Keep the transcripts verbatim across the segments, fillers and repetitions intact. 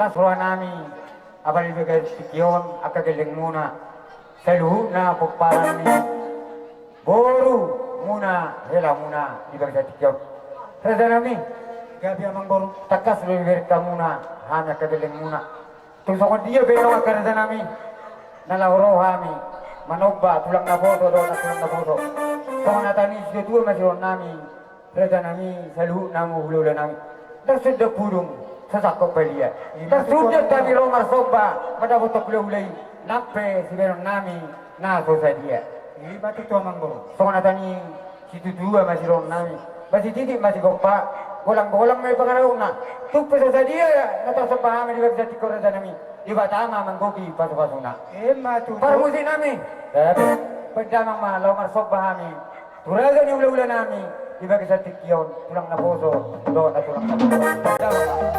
Las roha nami, apala di bagasan tingki on angka gellengmuna, saluhutna pomparan ni borumuna, helamuna di bagasan tingki on. Raja nami. Gabe amang boru. Tangkas do dibereng hamuna hami angka gellengmuna. Tung songon dia pe antong angka raja nami, na laho ro hami manomba tulang naposo dohot nantulang naposo. Songon hata ni situatua ma sidohonon nami, raja nami, saluhutna ma hulahula nami. Ndang so dapudung, so sangkot balia. Ndang so dapudung hami ro marsomba mandapothon hulahula i, nang pe sibahenon nami na so sadia. Ima tutu amang boru. Songon hata ni situatua ma sidohonon nami. Ba sititi ma sigompa, golang-golang ma i pangarahutna. Tung pe so sadia na tarsomba hami di bagasan tingki on raja nami, Debata ma manggohi pasupasuna. Ima tutu. Parmusik nami. Gabe. Bahen damang ma laho marsomba hami tu raja ni hulahula nami di bagasan tingki on, tulang naposo dohot nantulang naposo. Bahen damang ma.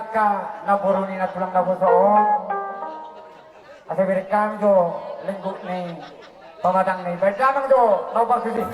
Angka na boru ni na tulang na poso on, asa bereng hami do lingkuk ni pamatang ni baen damang do na partusi.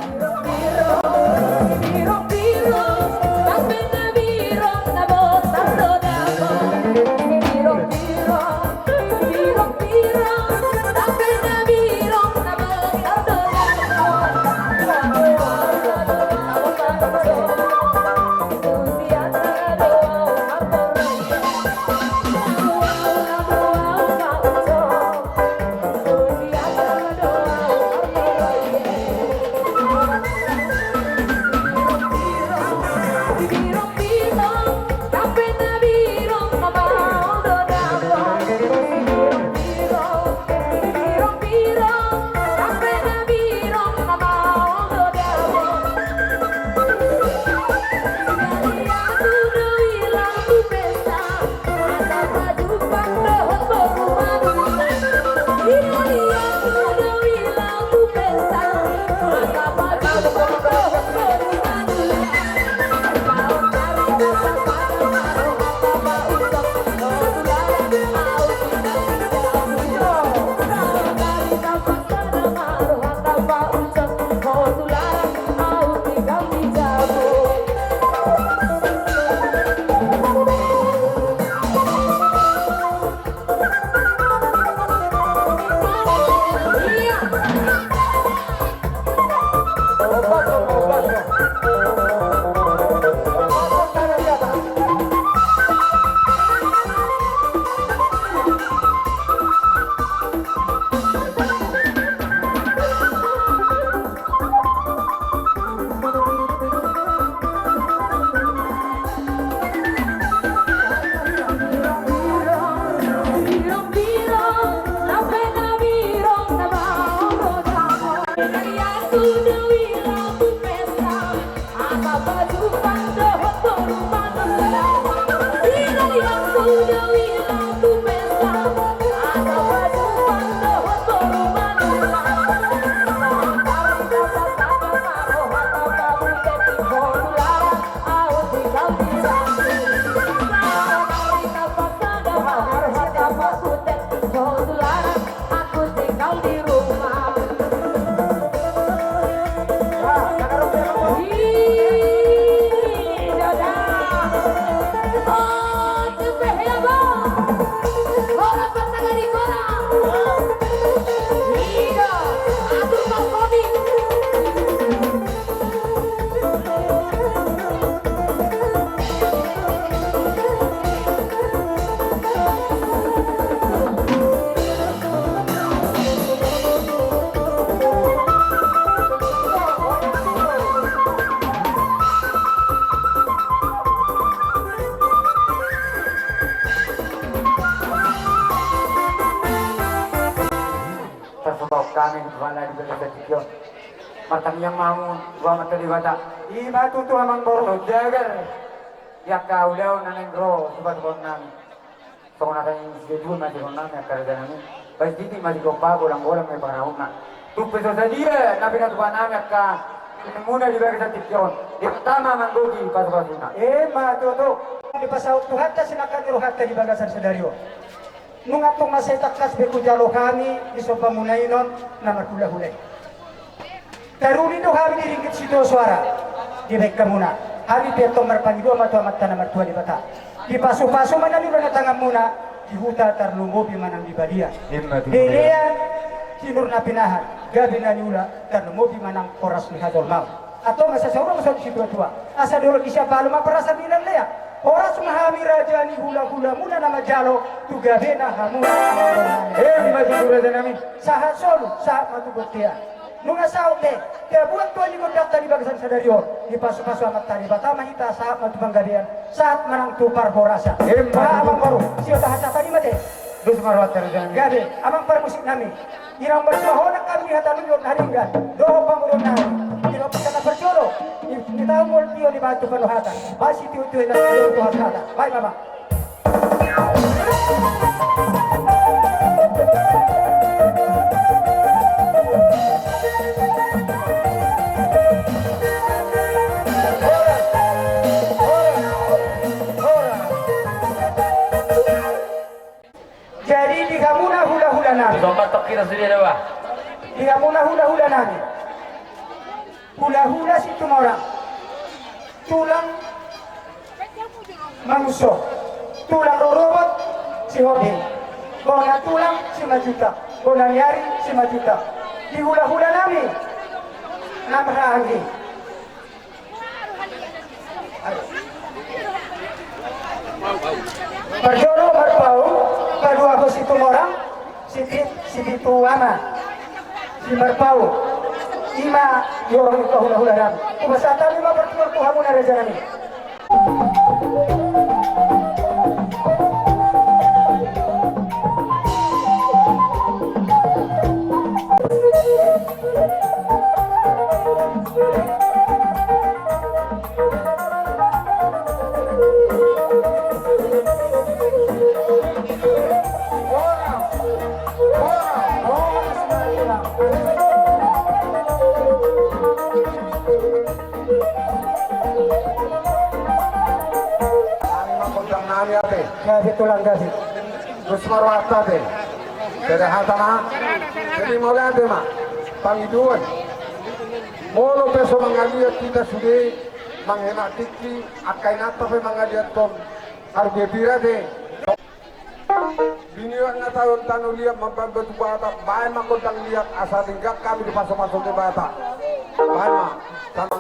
Tarsongon hami di bagasan tingki on. Martangiang ma hamu tu Amanta Debata. I ma tutu amang boru. Jagar di angka ulaon na naeng ro sipatupaon nami. Songon hata ni sidua ma songon nami angka raja nami. Baen titik ma sigompa, golang-golang ma pangarahutna. Tung pe so sadia na pinatupa nami angka muna di bagasan tingki on. Di pertama manggohi pasu-pasuna. I ma tutu. Dipasaut Tuhanta sinangkap ni rohanta di bagasan sadari on. Nunga tung mansai tangkas be hujalo hami di somba muna i non na marhula-hula i. Taruli do hami di ringgit sitio soara dibaen hamuna. Hami pe antong marpangidoan ma tu Amanta na martua Debata. Dipasu-pasu ma na niula na tanganmuna di huta tarlumobi manang di balian. I ma tutu. Dilean sinur na pinahan gabe na niula tarlumobi manang horas ni hajolmaon. Antong asa saur masaut situa-tua. Asa dolok ni siapalu ma parasar ni lelea. Horas ma hami raja ni hula-hulamuna na manjalo tu gabena hamu. I ma tutu raja nami. Sahat solu, sahat ma tu bontean. Nunga saut be, tabuat tuan ni gondangta di bagasan sadari on. Dipasu-pasu Amanta Debata ma hita sahat ma tu panggabean, sahat manang tu parhorasan. I ma tutu. Ba amang boru, sio tahan sapa ni mate. Dos ma rohanta raja nami. Gabe, amang parmusik nami. Inang marsuahonan hami di hata luhut na ringgas dohot pamoruon nami. Di lompat kata parjolo, di, di tahu mol tio di bantu penuh hata. Basi tio-tio na tio tu hata. Baik, Bapak. Di hamuna hulahula nami. Hulahula Situmorang. Tulang Manguso. Tulang rorobot Sihombing. Bona tulang Simanjuntak. Bona ni ari Simanjuntak. Di hulahula nami. Na marhaha anggi. Parjolo Marpaung, paduahon Situmorang, sipi-, sipitu ama, si Marpaung. Ima diorong ni hulahula nami. Hupasahat hami ma partual tu hamuna raja nami. Nami ma gondang nami ate. Gabe tulang gabe. Terus maruata ate. Jadi hata ma. Jadi mauliate ma. Pangidoan. Molo pe so mangaliat hita sude, manghemat tingki, angka inanta pe mangaliathon. Arge pira ate. Binian na taon tano liat mambaen batu bata, baen ma gondang liat asa denggan hami di pasupasu Debata. Baen ma. Sama.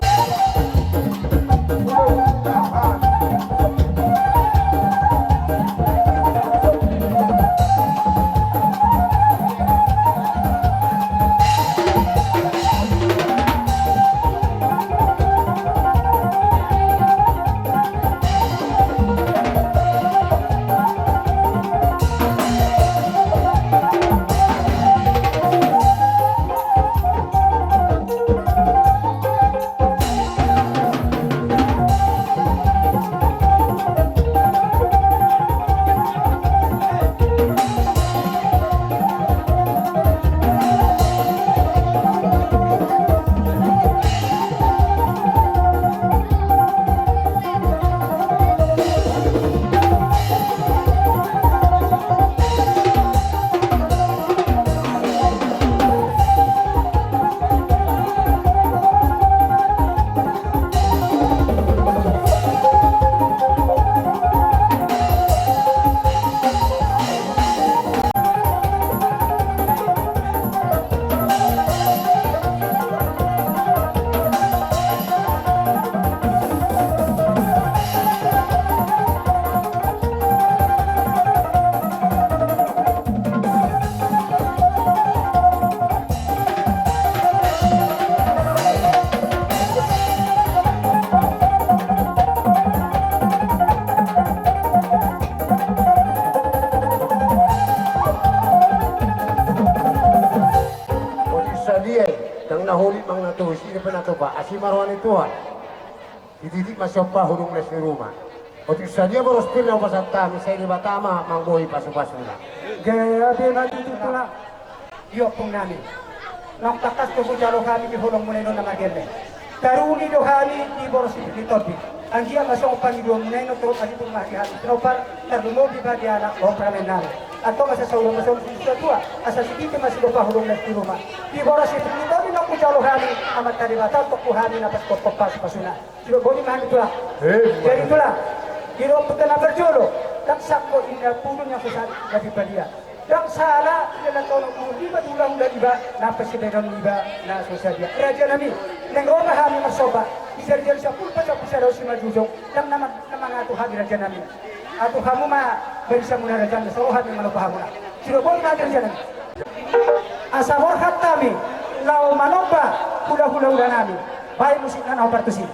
Otik sadia i, ndang na holit manang na toho, ise pe na topa, asi ma roha ni Tuhan. Dititik ma siompa hudung les ni ruma. Otik sadia boros pir na hupasahat hami, sai Debata ma manggohi pasupasuna. Gabe ma tutu tulang. Di ompung nami. Naung tangkas do hujalo hami di holongmuna i na margelleng. Taruli do hami di boros ni tondi. Anggiat ma songon pangidoanmuna i na torop ma diburu hami pinompar, tarlumobi ma di anak dohot parumaen nami. Antong asa saur matua ma songon situa, asa sititi ma sidopa hudung les ni ruma. Di boros ni tondi naung hujalo hami, Amanta Debata tongtong hami na pasahathon pasupasuna. Sudah bodi mahan itulah. Eh, jadi itulah. Di dohot putana parjolo, ndang sangko inda pudun yang sesat jadi badia. Ndang sala inda na tono umur niba, tulang hulahula niba, na pasibahenon niba na so sadia. Raja nami, naeng ro ma hami marsomba. Di jarijari sampulu pasampulu sada simanjujung, ndang na ma-, na mangatur hami raja nami. Atur hamu ma barisamuna raja nami, so ro hami manomba hamuna. Sudah bodi mahan raja nami. Asa borhat hami laho manomba hulahula nami. Baen musikna na hombar tusi.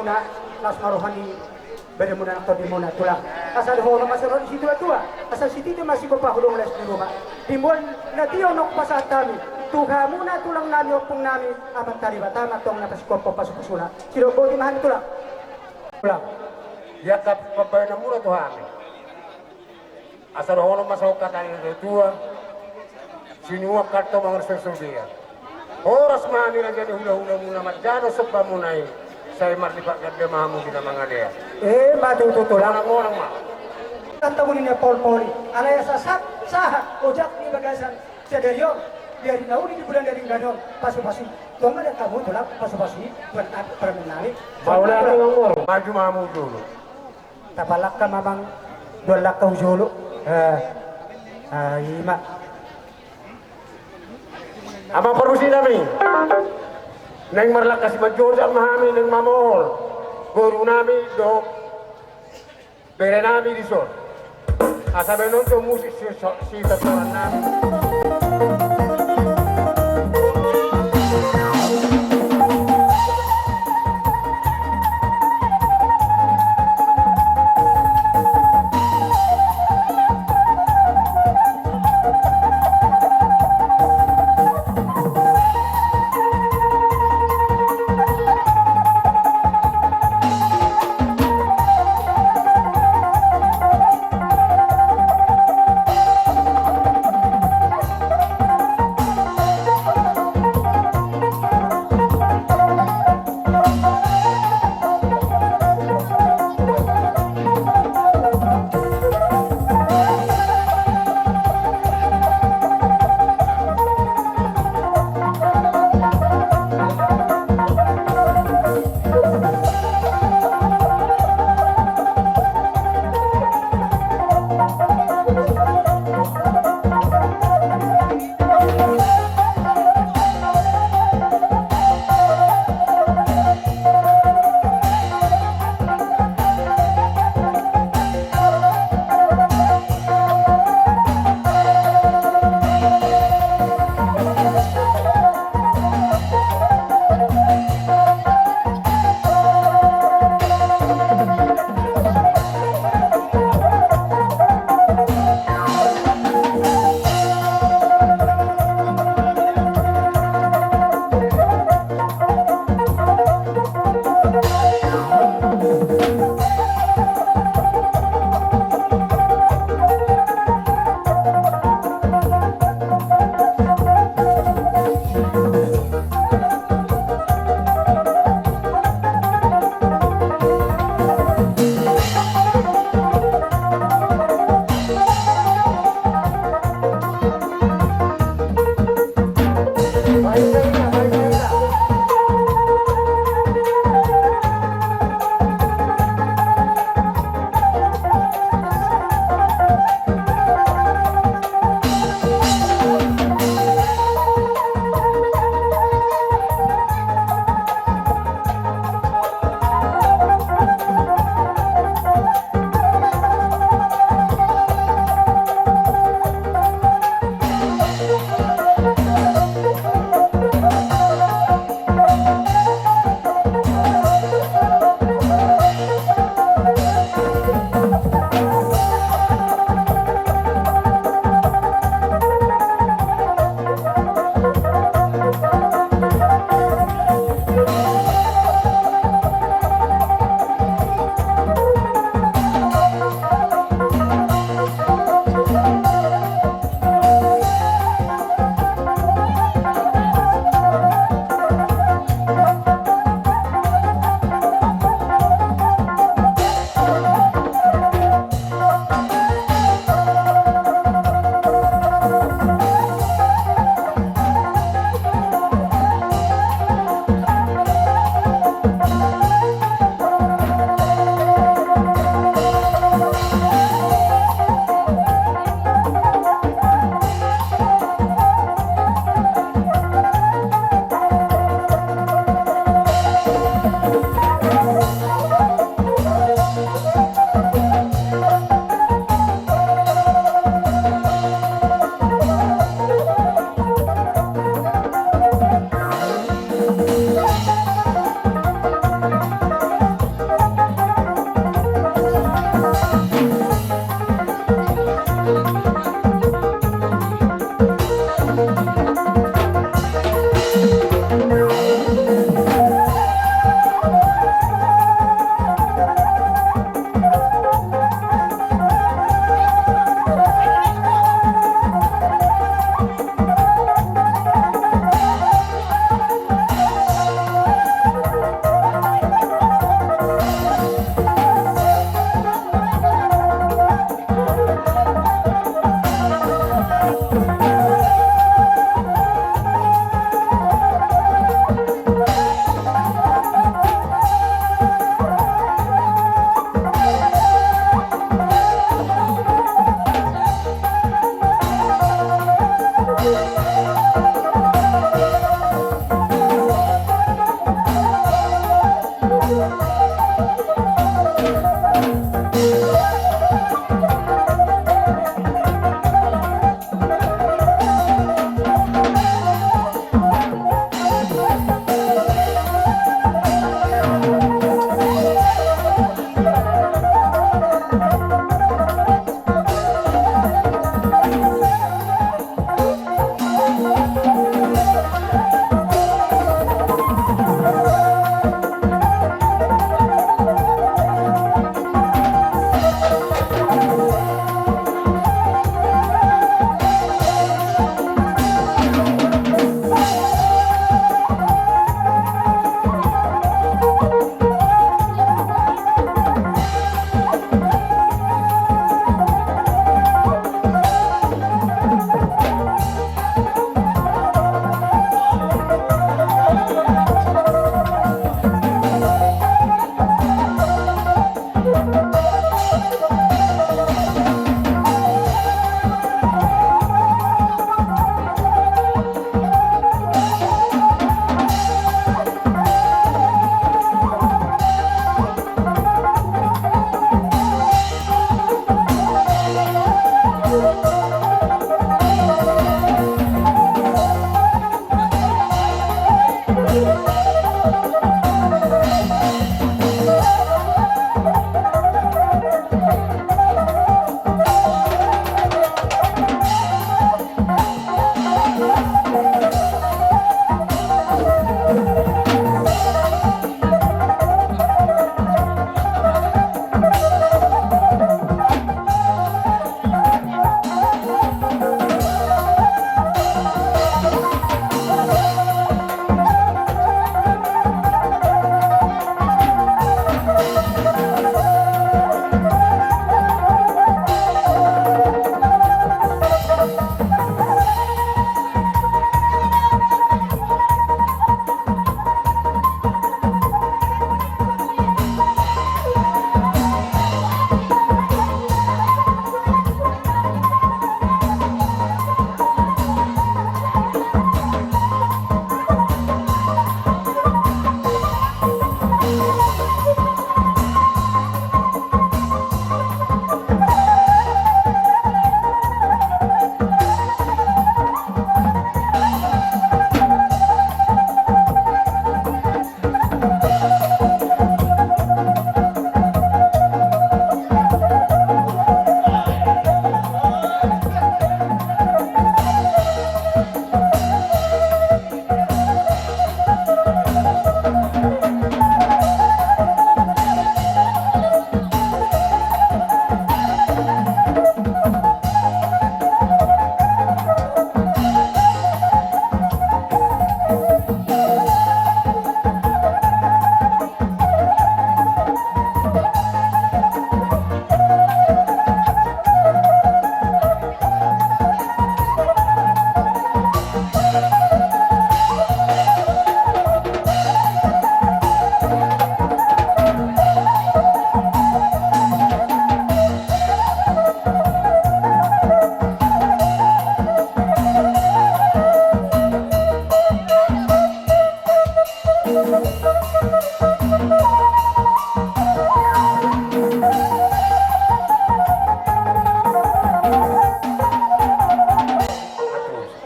Na las ma roha ni beremuna nang tondimuna tulang. Asa dohonon ma songon i situatua, asa sititi ma sigompa hu dohot las ni ruma. Di mbuan na tio nunga hupasahat hami tu hamuna tulang nami, ompung nami, Amanta Debata ma tong na pasigompa pasupasuna. Sidok boti ma hami tulang. Tulang. Di angka pambahenanmuna tu hami. Asa dohonon ma songon hata ni natuatua, sinuan hato mangarsoi sobean. Horas ma hami raja ni hulahulamuna manjalo sombamuna i, sai marlipat ganda ma hamu di na mangalean. Emma tutu tulang. Monang-monang ma. Tantamuni na polpoli, alai asa sahat, sahat ojak ni bagasan sadari on, di ari na uli di bulan Darigan on, pasupasu. Tong ma di hamu tulang pasupasu i, buat apa permen nami. Mauliate ma tulang. Maju ma hamu jolo. Tapalangka ma amang, dua langka hu jolo. Eh, ah, i ma. Amang parmusik nami. Naeng marlangka simanjojak ma hami, naeng mamohol boru nami dohot bere nami dison. Asa baenon do musik si, si, sitortoran nami.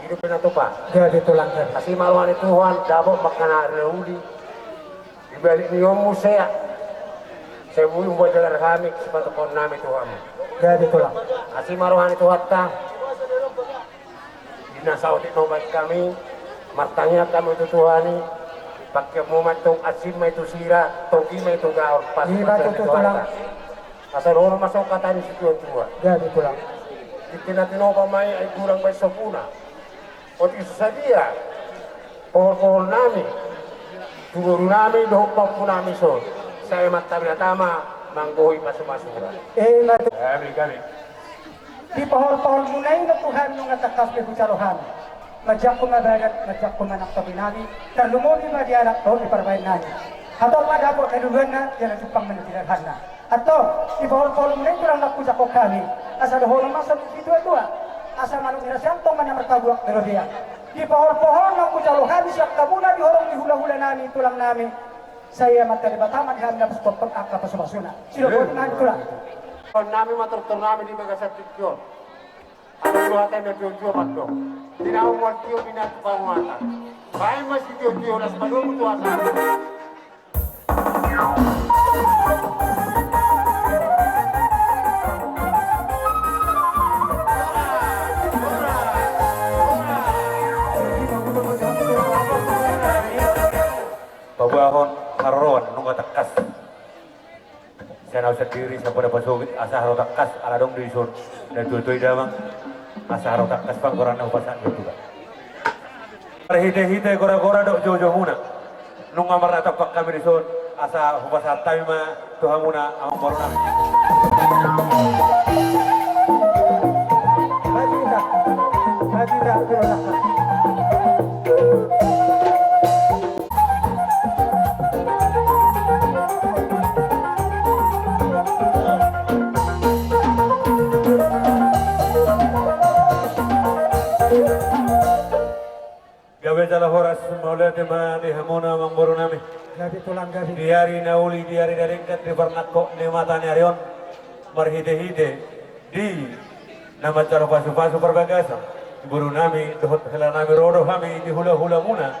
Hidup na tupa. Jadi tulang kan. Asi ma roha ni Tuhan, dapot mangkana ari na uli. Di balik ni on muse, sai boi hupajagar hami sipatupaon nami tu hamu. Jadi tulang. Asi ma roha ni Tuhanta. Di na saotik na hubaen hami, martangiang hami tu Tuhan i, pangkeonmu ma antong, asi ma i tu sira, togi ma i tu gaol, pasupasu ma i tu Tuhanta. Asa dohonon ma songon hata ni situatua. Jadi tulang. Tingki na tinopa ma i, ai godang baen sopuna. Otik so sadia pohol-pohol nami tu boru nami dohot pahompu nami son, sai Amanta Debata ma manggohi pasu-pasuna. Ima tutu. Gabe, gabe. Di pohol-pohol muna i do Tuhan nunga tangkas be hujalo hami. Manjangkon ma badan, manjangkon ma nang tondi nami, tarlumobi ma di anak dohot di parbaen nami. Antong ma dapot na niluluanna, jala jumpang ma na niluluanna. Antong, di pohol-pohol muna i tulang, ndang hujangkon hami. Asa dohonon ma songon situatua. Asa manuk ni raja antong ma na marpabuak na robean. Di pohol-pohol na hujalo hami sian hamuna di horong ni hula-hula nami, tulang nami. Sai Amanta Debata ma di hami na pos-, pos-, angka pasupasuna. Sidok nami tulang. Nami ma tortor nami di bagasan tingki on. Adong do hata na tuatua mandok. Tinahu mual tio di na tu pamuatan. Baen ma sitiotio las padomu tu asa. Paboahon haroroan nunga tangkas. Sian ahu sandiri sian Poda Pasogit asa ro tangkas ala adong do dison na tuatua i damang, asa ro tangkas panggoran na hupasahat tu tulang. Marhitehite goragora dohot joujoumuna nunga marnatampak hami dison, asa hupasahat hami ma tu hamuna amangboru nami. Baginda, baginda, baginda. Gabe jala horas, mauliate ma di hamuna amangboru nami. Gabe tulang gabe. Di ari na uli, di ari na denggan, di parnangkok ni mata ni ari on, marhitehite di na manjalo pasupasu parbagason, boru nami dohot hela nami, ro do hami di hulahulamuna,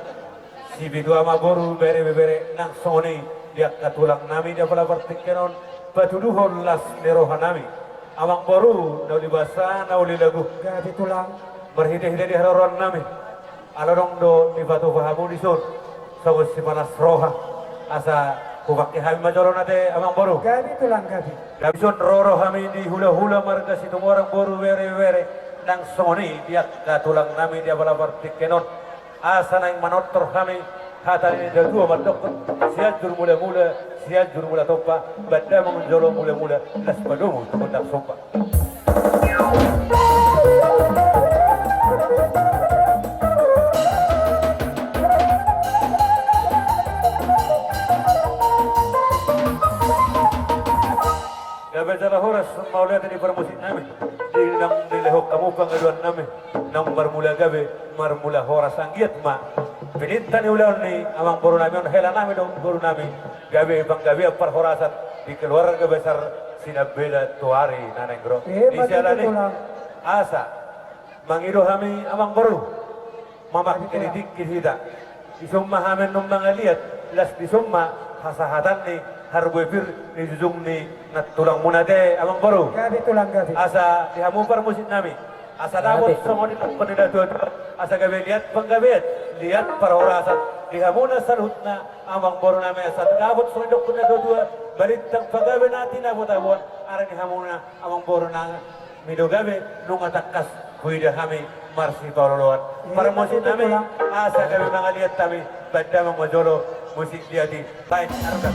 sipitu ama boru, bere ibebere, nang songon i di angka tulang nami di apala partingkian on, patuduhon las ni roha nami. Amangboru na uli basa, na uli lagu. Gabe tulang. Marhitehite di haroroan nami. Ala adong do dipatupa hamu dison songon sipalas roha, asa hupangke hami ma jolo nate amangboru. Gabe tulang gabe. Dison ro do hami di hulahula marga Situmorang, boru, bere ibebere, nang songon i di angka tulang nami di apala partingkian on, asa naeng manortor hami hata ni natuatua mandokkon: Sianjur mulamula, Sianjur mula tompa, baen damang jolo mulamula, las padomu tu gondang somba. Gabe jala horas, mauliate di parmusik nami. Di naung dilehon hamu pangaduan nami, naung marmula gabe, marmula horas, anggiat ma pininta ni ulaon ni amangboru nami on, hela nami dohot boru nami, gabe panggabean parhorasan di keluarga besar Sinambela tu ari na naeng ro. Di siala ni i, asa mangido hami amangboru, mamangke di tingki hita. Dison ma hami annon mangaliat, las dison ma hasahatan ni harbue pir ni jujung ni nantulangmuna ate amangboru. Gabe tulang gabe. Asa di hamu parmusik nami, asa dapot songon i nangkin ni natuatua, asa gabe liat panggabean, liat parhorasan di hamuna saluhutna amangboru nami, asa dapot songon i nangkin ni natuatua, balintang pagabe na tinapotapot, ala ni hamuna amangboru nami do gabe, nunga tangkas huida hami marsipaolooloan. Parmusik nami, asa gabe mangaliat hami, baen damang ma jolo musik liat i. Baen, arga.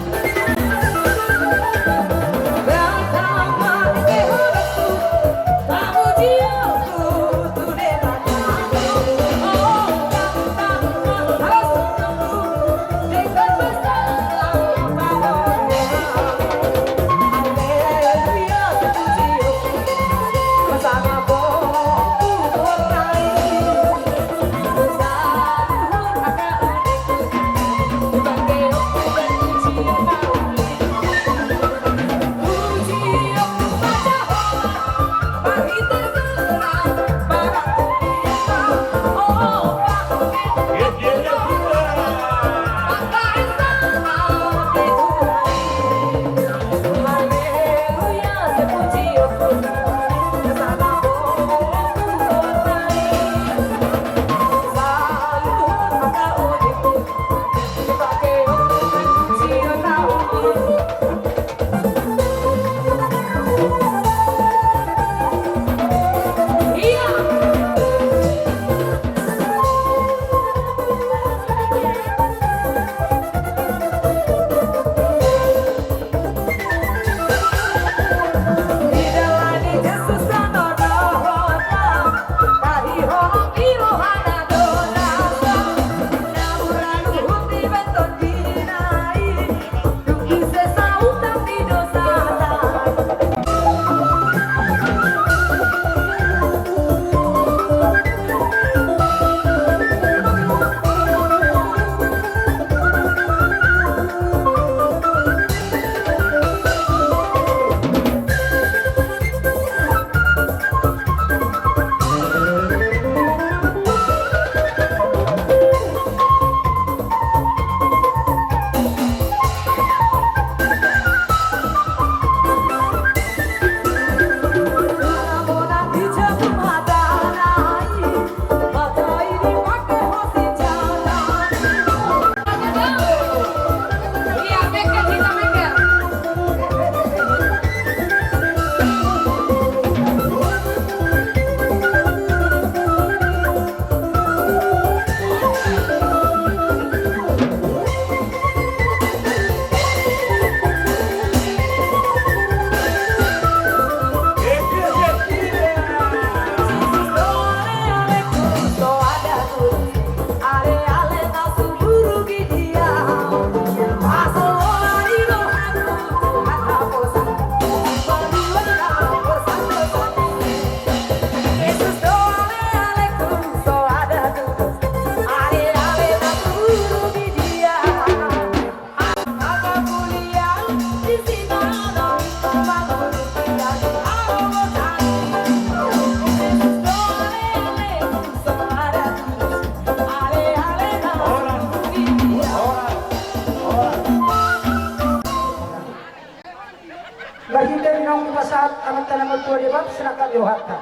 Marhite naung dipasahat Amanta na martua Debata, sinangkap ni rohanta.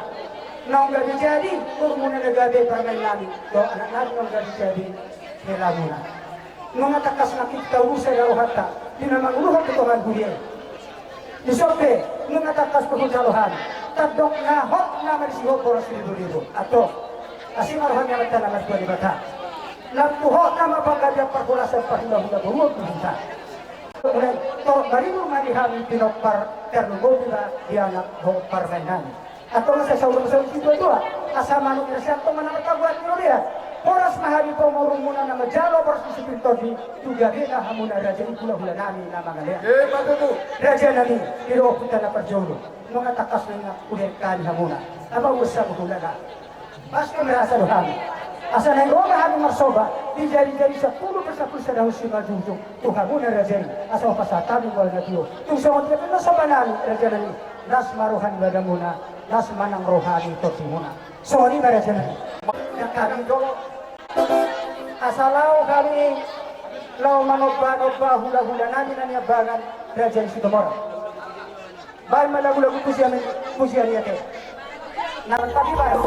Naung gabe jadi borumuna na gabe parumaennami, dohot anaknami naung gabe jadi helamuna. Nunga tangkas nangkin taulusi sada rohanta di na manguluhon tu tongan huria i. Dison pe, nunga tangkas pahundalhon hami, tandok na hot nama disi hot boras riburibu. Antong, asi ma roha ni Amanta na martua Debata. Lam tu hot nama panggabean parhulason parhulahula boruon tu hita. Mulai torop maribur ma di hami pinompar, tarlumobi ma di anak dohot parumaennami. Antong asa saur masaur situatua, asa manuk na sian tonga na martabuan ni robean. Horas ma hami pamoruonmuna na manjalo boras ni sipintor di tu gabena hamuna raja i hulahulanami na mangalean. Rajanami, di dohot hita na parjolo, nunga tangkas nunga hudengkani hamuna. Aba uas sama hulala. Pas pe merasa do hami. Asa naeng ro ma hami marsoba di jarijari sampulu parsapulu sada hon simanjujung tu hamuna raja i, asa hupasahat hami mual na tio. Tung songon dia pe na sobanami rajanami, las ma roha ni badanmuna, las ma nang roha ni tondimuna. Songon i ma rajanami. Nang hami do asa laho hami laho manomba-nomba hulahulanami na niambangan raja i Situmorang. Baen ma lagu-lagu pujian, pujian i ate. Na mantap i baen.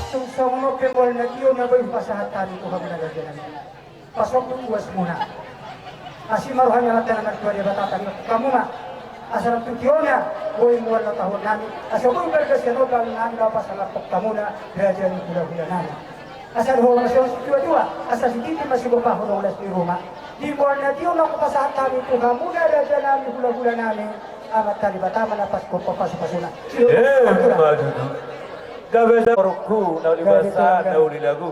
Tung songon on pe mual na tio na boi hupasahat hami tu hamuna rajanami. Pasombu uasmuna. Asi ma roha ni Amanta na martua Debata, tangihon hamu ma. Asa lam tu tiona boi mual na tahuonnami, asa boi marga sian on dalan nami laho pasalaphon hamuna raja ni hulahulanami. Asa dohonon ma songon situatua, asa sititi ma sigompa, holong las ni ruma. Di mual na tio na hupasahat hami tu hamuna rajanami hulahulanami, Amanta Debata ma na pasu-, pasupasuna. Emma tutu. Gabe ma, borungku na uli basa, na uli lagu.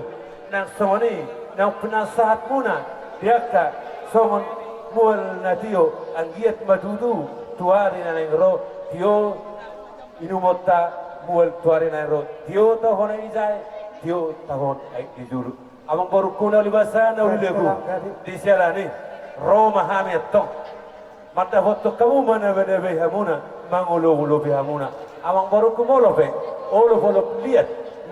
Nang songon i naung pinasahatmuna di angka songon mual na tio, anggiat ma tutu tu ari na naeng ro tio inumonta, mual tu ari na naeng ro tio tahuon aek ni jae, tio tahuon aek ni julu. Amang borungku na uli basa, na uli lagu, di siala ni i ro ma hami antong. Mandapothon hamu, manabenabe hamuna, mangolopolopi hamuna. Amang borungku, molo pe olopolop liat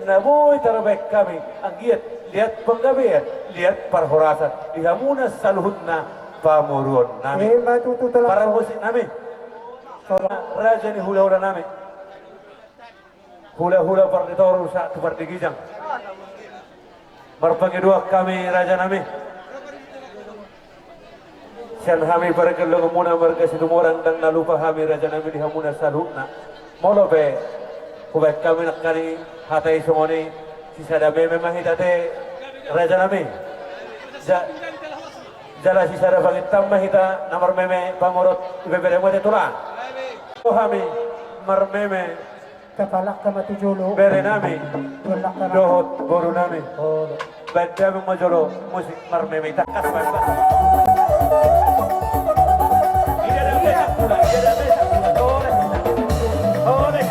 na boi tarbaen hami, anggiat liat panggabean, liat parhorasan di hamuna saluhutna pamoruonnami. Emma tutu, tolong. Parmusiknami. Tolong. Raja ni hulahulanami. Hulahula Parditoru sahat tu Pardigijang. Marpangidoan hami, rajanami. Sian hami pargellengmuna marga Situmorang, ndang na lupa hami, rajanami, di hamuna saluhutna. Molo pe hubaen hami nangkaning hata i songon i, sisada meme ma hita ate, rajanami. Ja-, jala sisada panginta ma hita na marmeme pamorot, ibeberemu ate, tulang. Hami marmeme. Kapalangka ma tu jolo. Berenami. Tuallangka ma. Dohot borunami. Olo. Baen damang ma jolo musik marmeme i, tangkas ma. Ida damang, ida damang. Ore, ore.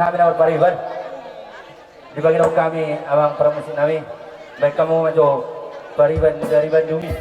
Kami dapat pariban. Dibagi dong kami amang parmusik nami. Baik, hamu ma jo pariban dari Bandung i.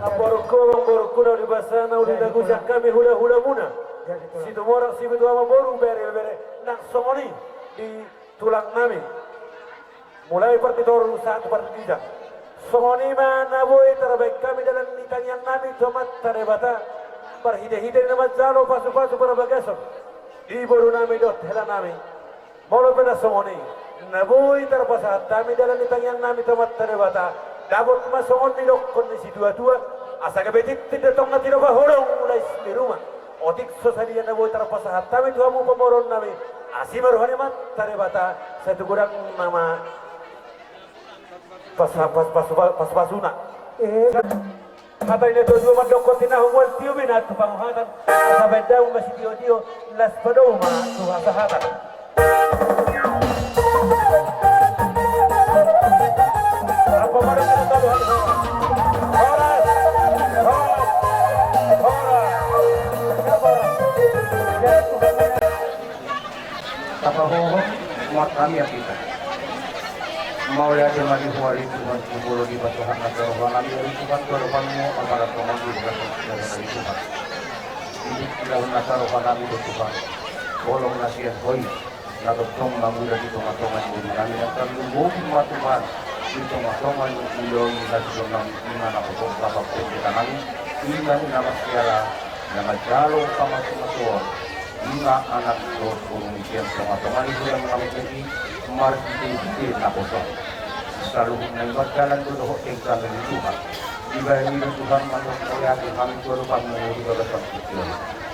Amangborungku, amangborungku, na uli basa, na uli na gusang, hami hula-hulamuna. Situmorang, Sibutuamangboru, bere-bere nang songon i di tulang nami. Mulai partitoru sahat tu partijang. Songon i ma na boi tarbahen hami dalan ni tangiang nami tu Amanta Debata, marhite-hite na manjalo pasu-pasu parbagason di boru nami dohot hela nami. Molo pe na songon i, na boi tarpasahat hami dalan ni tangiang nami tu Amanta Debata, dapot ma songon nidokkon ni situa-tua, asa gabe tintin do tonga, tilopa holong lais di ruma. Otik so sadia na boi tarpasahat hami tu hamu pamoruon nami, asi ma roha ni Amanta Debata, sai tu godangna ma pas, pas, pas, pas, pasuna. Eh. Hata i na tuatua mandokkon, tinahu mual tio be na tu panguhatan, asa baen damang ma sitio-tio, laos padomu ma tu hasahatan. Horas, horas, horas. Tapahohom ma hami, hita. Mauliate ma di Ho ale Tuhan, tu molo dipasahat nasa roha nami ale Tuhan tu adopanmu, apala tongon di bagasan sadari on ale Tuhan. Di bagasan nasa roha nami do Tuhan, holong na sian Ho i, na tongtong mangula di tonga-tonga ni boru nami, na tarlumobi ma Tuhan di tonga-tonga ni ulaon ni hasuhuton nami, i ma na husomba pambahenaan nami, i ma na masiala, na manjalo pamasumasuon. I ma anak dohot boru ni sian tonga-tonga ni godang na muse i, marhite-hite naposo. Saluhutna i mardalan do dohot denggan ale Tuhan. Dibahen i do Tuhan mandok mauliate hami tu adopanmu di bagasan tingki on.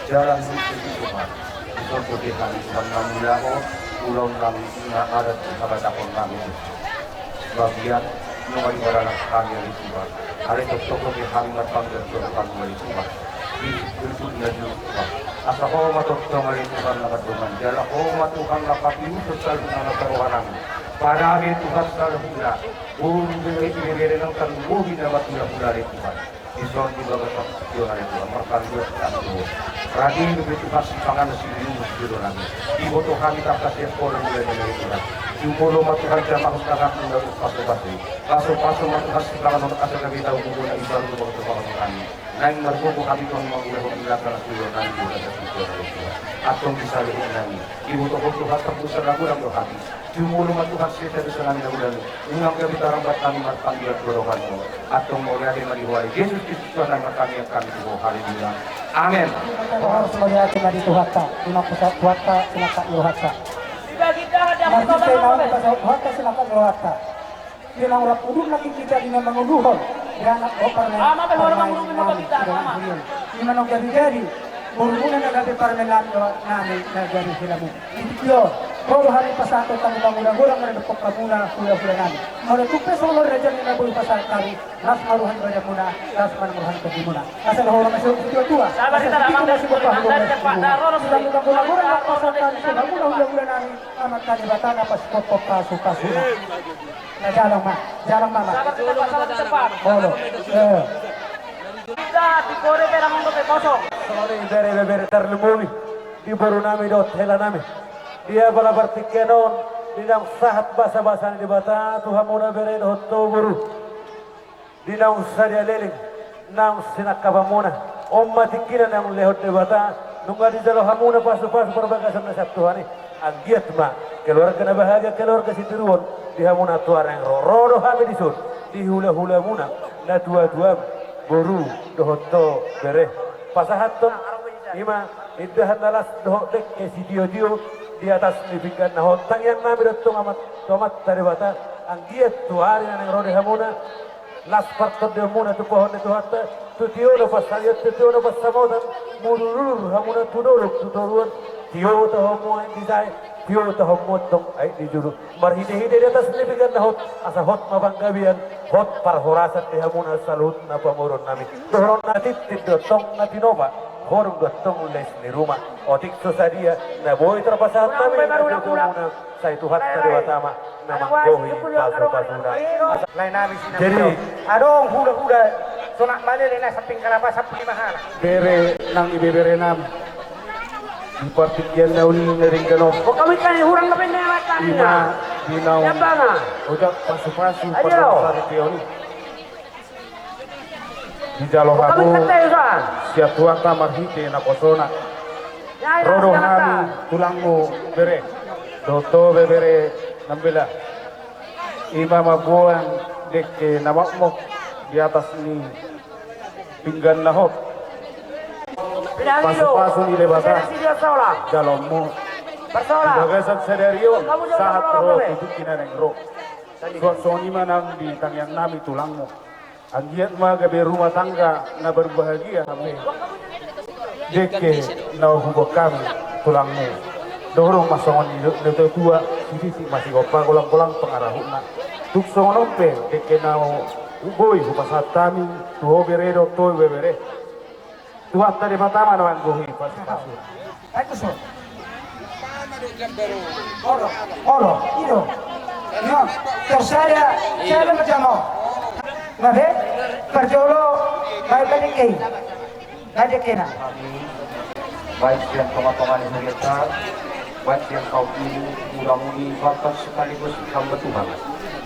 Jalan ni suci Tuhan. Dison do di hami Tuhan mangulahon ulaon nami na adat di habatahon nami. Bagian Nunga dibaranak hami ale Tuhan, alai tongtong do hami marpangidoan tu Ho ale Tuhan. Di tutu na di Tuhan, asa Ho ma tongtong ale Tuhan na mardoman, jala Ho ma Tuhan na papiuson saluhutna na saroha nami. Padahi Tuhan saluhutna boru, bere, ibebere nang tarlumobi na marhulahula ale Tuhan. Dison di bagasan tingki on ale Tuhan, marpangidoan hami tu Ho. Rade dope Tuhan sipanganon siminumon di jolo nami. Diboto hami tangkas sian pola mula ni ale Tuhan. Jumolo ma Tuhan jamahon tanganMu na pasupasu i. Pasupasu ma Tuhan sipanganon asa gabe tau muna i baru tu bagasan panganon nami. Naeng margogo hami Tuhan mangulahon i na salah tu jolo nami di bagasan tingki on ale Tuhan. Antong di saluhut nami, diboto Ho Tuhan pardosa na godang do hami. Jumolo ma Tuhan sesa dosa nami na godang i, unang gabe tarambat hami marpangidoan tu adopanMu. Antong mauliate ma di Ho ale Jesus Kristus Tuhan nami, martangiang hami tu Ho. Haleluya. Amen. Horas mauliate ma di Tuhanta, unang pasaut Tuhanta sinangkap ni rohanta. Marhite naung pasaut Tuhanta sinangkap ni rohanta. Di naung rap udut nangkin hita di na manguluhon di anak dohot parumaen nami. Ima naung jadi-jadi borumuna na gabe parumaen nami dohot nami na gabe helamu. Di tingki on, Ho do hami pasahathon tanggungan na godang na dohot hamuna hulahula nami. Molo tung pe songon raja ni na boi pasahat hami, las ma roha ni badanmuna, las ma nang roha ni tondimuna. Asa dohonon ma songon situatua. Asa tingki ma siboto hami. Tanggungan na godang na pasahat hami tu hamuna hulahula nami. Amanta Debata na pasupasuna. Na jalang ma, jalang ma. Sabar, sabar, sabar. Olo. Eh. Songon i bere, bere, bere tarlumobi di boru nami dohot hela nami. Di apala partingkian on, di naung sahat basabasa ni Debata tu hamuna bere dohot ho boru. Di naung sadia leleng naung sinangkapanmuna, on ma tingkina naung lehon Debata, nunga dijalo hamuna pasupasu parbagason na sian Tuhan i. Anggiat ma keluarga na bahagia, keluarga sitiruon di hamuna tuara naeng ro. Ro do hami dison di hulahulamuna, natuatuam, boru dohot ho bere, pasahathon ima indahan na las dohot dengke sitiotio di atas ni pinggan na hot. Tangiang nami do tong Amanta Debata, anggiat tu ari na naeng ro di hamuna, las partondionmuna tumpahon ni Tuhanta, tu tio na pansarion, tu tio na pansamotan, mudurdur hamuna tu dolok tu toruan, tio tahaonmu aek ni jae, tio tahaonmu tong aek ni julu. Marhitehite di atas ni pinggan na hot, asa hot ma panggabean, hot parhorasan di hamuna saluhutna pamoruon nami. Dohonon na tintin do tong na tinopa, horung do tong les ni ruma. Otik so sadia na boi tarpasahat hami tu hamuna, sai Tuhanta Debata ma na manggohi pasupasuna. Jadi adong hulahula Sonak Malele na samping kalapa sampulu lima halak. Bere nang ibebere nami, di partingkian na uli na denggan on, ima di naung ojak pasupasu pardongan saripeon i. Dijalo hamu sian Tuhanta marhite naposona. Ro do hami tulangmu bere dohot ho bebere Nambela. Ima mamboan dengke na mokmok di atas ni pinggan na hot. Pasupasu ni Debata jaloonmu di bagasan sadari on, sahat ro tu tingki na naeng ro. Suang songon i ma nang di tangiang nami tulangmu. Anggiat ma gabe rumah tangga na berbahagia hamu. Dengke na huboan hami tulangmu. Dohonon ma songon nidok ni natuatua, sisisi ma sigompa, golanggolang pangarahutna. Tung songon on pe dengke na boi hupasahat hami tu ho bere dohot ho bebere. Tuhanta Debata ma na manggohi pasupasu. Baik, Usul. Olo, olo, i do. Ino, tersada, sada macam o. Ngabe, parjolo, baik, baik, kei. Baik, kena. Baik sian tongatonga ni hurianta, baik sian kaum ibu, muda-mudi, bapak sekaligus hamba Tuhan.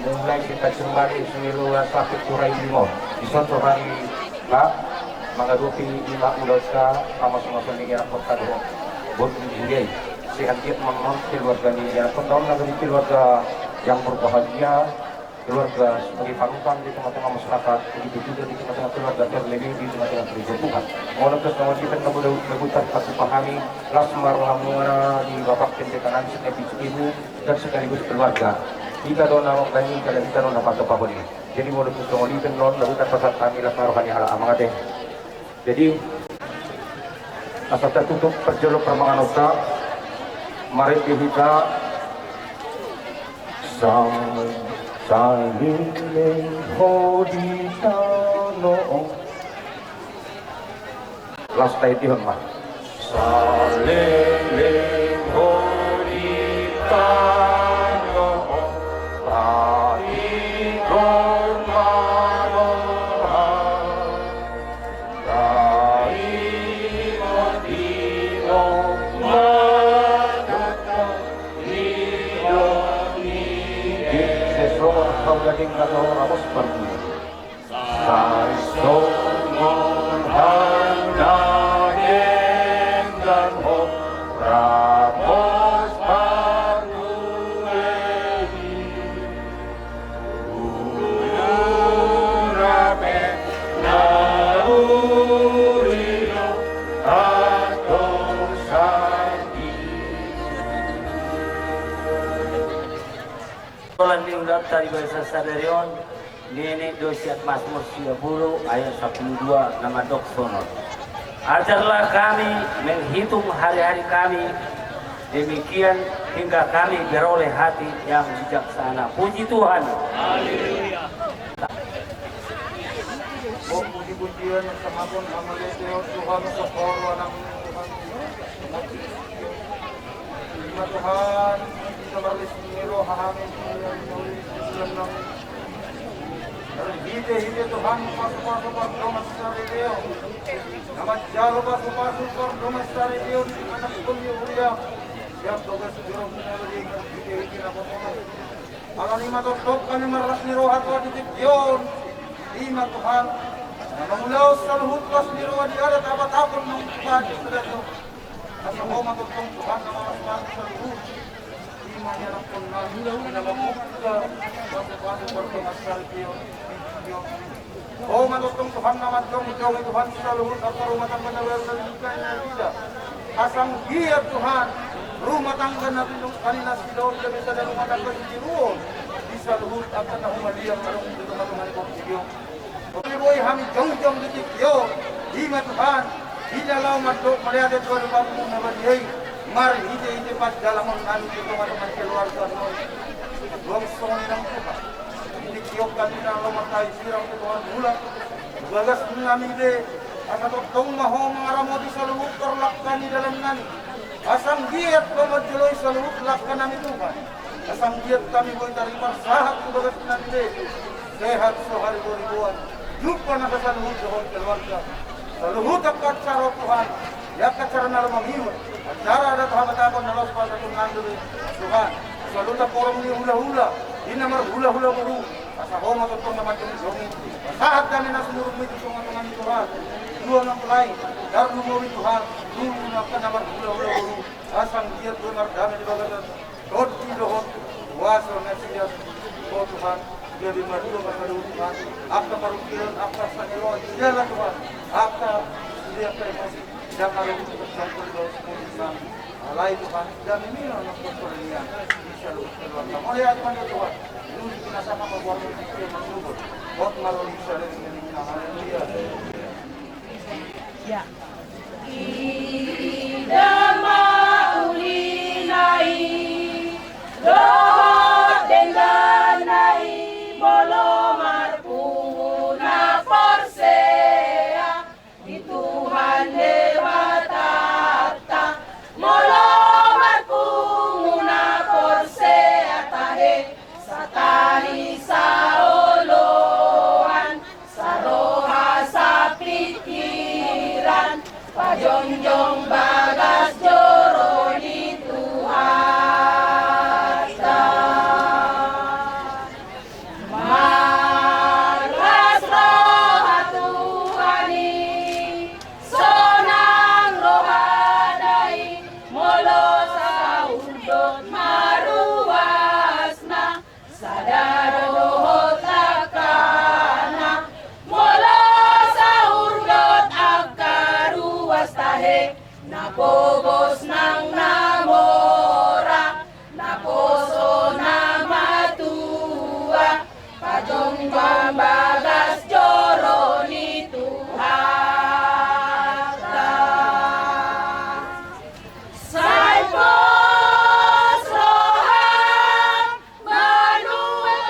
Mulai kita kembali seluruh sakit turai limau. Di soto hari Pak, mangadopi ima ulaonta, pamaso-maso ni anak kota dohot boru ni huriai. Sehat giat ma keluarga ni anak kota on, na gabe keluarga yang berbahagia, keluarga sebagai panutan di tengah-tengah masyarakat, begitu juga di tengah-tengah keluarga, terlebih di tengah-tengah gereja Tuhan. Molo tung songon i pe na boi tarpatupa hami, las ma rohamuna di bapak pendeta nami, sekaligus ibu, dan sekaligus keluarga. Hita do na mambani, hita do na patupahon i. Jadi molo tung songon i pe na boi tarpasahat hami, las ma roha ni halak amang ate. Jadi asa tartutup parjolo parmanganonta, mari di hita. Sang Saleleng ho di tano on. Laos taitihon ma. Saleleng ho di tano on, tatigor ma roha. Sesongon hau na denggan ho ramos parbue. Sai songon hau na denggan ho ramos parbue. Holan ni ulaonta di bagasan sadari on, nini do sian Masmur sia pulu ayat sampulu dua na mandok songon on. Ajarlah kami menghitung hari-hari kami, demikian hingga kami beroleh hati yang bijaksana. Puji Tuhan. Haleluya. Puji-pujian, sangapon, hamauliateon, Tuhan, sahat roha nami, Tuhan. Ima Tuhan, hita marlas ni roha hami, Tuhan, Tuhan nami. Marhite-hite Tuhan, pasu-pasu pardongansaripeon. Na manjalo pasu-pasu pardongansaripeon di anak-anak ni huria. Sian bagas joro na marhite-hite na poso. Alani i ma tongtong hami marlas ni roha tu atik on. Ima Tuhan, na mangulahon saluhut las ni roha di adat Batak on nang Tuhan di sadari on. Asa Ho ma tongtong Tuhan na malas-malas saluhut. Ima nianakhon nami, na mamungka pasu-pasu pardongansaripeon. Ho ma tongtong Tuhan na manjongjongi Tuhan saluhut angka rumah tangga na baru na tinggal na ida. Asa anggiat Tuhan, rumah tangga na pinungka ni nasida on gabe sada rumah tangga sitiruon di saluhut angka na humaliang adong di tonga-tonga ni portibi on. Boi hami jongjong di tingki on, ima Tuhan, di na laho mandok mauliate tu adopanMu na badia i, marhite-hite pandalangon nami di tonga-tonga ni keluarga nami. Suang songon i nang Tuhan. Di tingki on hami na laho martahi sirang tu Tuhan mula. Bagas nami be, asa tongtong ma Ho mangaramoti saluhut parlangka ni dalan nami. Asa anggiat Ho manjoloi saluhut langka nami Tuhan. Asa anggiat hami boi taripar sahat tu bagas nami be. Sehat so haribo-riboan. Jumpa nasa saluhut dohot keluarga. Saluhut angka acara Tuhan. Di angka acara na laho mangihut. Acara adat Batak on na laos pasahaton nami be Tuhan. Saluhut angka horong ni hula-hula. Di na marhula-hula boru. Asa Ho ma tongtong na manjongjongi. Sahat dame na sumurung i tu tonga-tonga ni Tuhan. Dua mempelai. Tarlumobi Tuhan. Dua angka na marhula-hula boru. Asa anggiat boi mardame di bagasan tondi dohot kuasa nasida. O Tuhan, gabe marhula ma saluhut Tuhan, angka parungkilon, angka sangeloan, jala Tuhan, angka sude angka emosi, jala marhula ma saluhut Tuhan. Alai Tuhan, damemina nang pongkol nian di saluhut keluarga. Mauliate ma di Ho Tuhan. Nunga na sangap ma buat nang pongkol nian. Hot ma ro di sada di na. Haleluya. Ida ma ulina i, dohot dengganna i, molo marpungu na porsea di Tuhan Debatanta, molo marpungu na porsea tahe, satani saoloan, saroha sapingkiran, pajongjong bagas joro ni Tuhanta. Marlas roha Tuhan i, sonang rohana i, molo saundot ma ruasna, sada dohot langkana, molo saundot angka ruas tahe, na pogos nang na mora, naposo na matua, pajongjong bagas joro ni Tuhanta. Sai pos roham, manuhor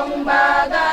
Umbaga